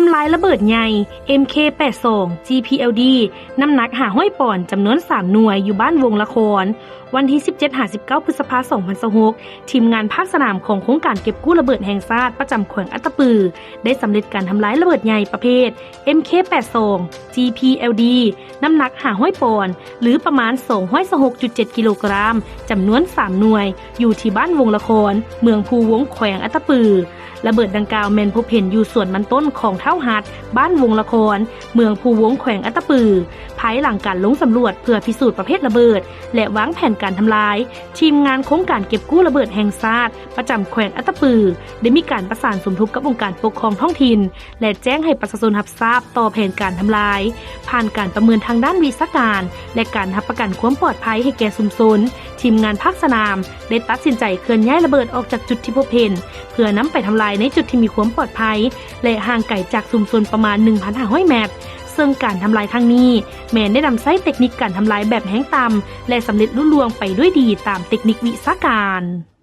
ທຳລາຍລະເບີດໃຫຍ່ ເອັມເຄ ແປດສອງ ຈີພີແອລດີ ນ້ຳໜັກ ຫ້າຮ້ອຍປອນ ຈຳນວນ ສາມ ໜ່ວຍ ຢູ່ບ້ານວົງລະຄອນ. ວັນທີ ສິບເຈັດ ຫາ ສິບເກົ້າ ພຶດສະພາ ສອງພັນຊາວຫົກ ທີມງານພາກສະໜາມຂອງໂຄງການເກັບກູ້ລະເບີດແຫ່ງຊາດ ປະຈຳແຂວງອັດຕະປື ໄດ້ສຳເລັດການທຳລາຍລະເບີດໃຫຍ່ປະເພດ ເອັມເຄ ແປດສອງ ຈີພີແອລດີ ນ້ຳໜັກ ຫ້າຮ້ອຍປອນ ຫຼື ປະມານ ສອງຮ້ອຍຊາວຫົກຈຸດເຈັດ ກິໂລກຣາມ ຈຳນວນ ສາມ ໜ່ວຍ ຢູ່ທີ່ບ້ານວົງລະຄອນ ເມືອງພູວົງ ແຂວງອັດຕະປື. ລະເບີດດັ່ງກ່າວແມ່ນພົບເຫັນຢູ່ສວນມັນຕົ້ນຂອງທ້າວຮັດ ບ້ານວົງລະຄອນ ເມືອງພູວົງ ແຂວງອັດຕະປື. ພາຍຫຼັງການລົງສຳຫຼວດເພື່ອພິສູດປະເພດລະເບີດ ແລະ ວາງແຜນການທຳລາຍ, ທີມງານໂຄງການເກັບກູ້ລະເບີດແຫ່ງຊາດ ປະຈຳແຂວງອັດຕະປື ໄດ້ມີການປະສານສົມທົບກັບອົງການປົກຄອງທ້ອງຖິ່ນ ແລະ ແຈ້ງໃຫ້ປະຊາຊົນຮັບຊາບຕໍ່ແຜນການທຳລາຍ. ຜ່ານການປະເມີນທາງດ້ານວິຊາການ ແລະ ການຮັບປະກັນຄວາມປອດໄພໃຫ້ແກ່ຊຸມຊົນ, ທີມງານພາກສະໜາມໄດ້ຕັດສິນໃຈເຄື່ອນຍ້າຍລະເບີດອອກຈາກຈຸດທີ່ພົບເຫັນ ເພື່ອນຳໄປທຳລາຍໃນຈຸດທີ່ມີຄວາມປອດໄພ ແລະ ຫ່າງໄກຈາກຊຸມຊົນປະມານ ໜຶ່ງພັນຫ້າຮ້ອຍແມັດ, ເຊິ່ງການທຳລາຍຄັ້ງນີ້ແມ່ນໄດ້ນຳໃຊ້ເຕັກນິກການທຳລາຍແບບແຮງຕ່ຳ ແລະ ສຳເລັດລຸລ່ວງໄປດ້ວຍດີຕາມເຕັກນິກວິຊາການ.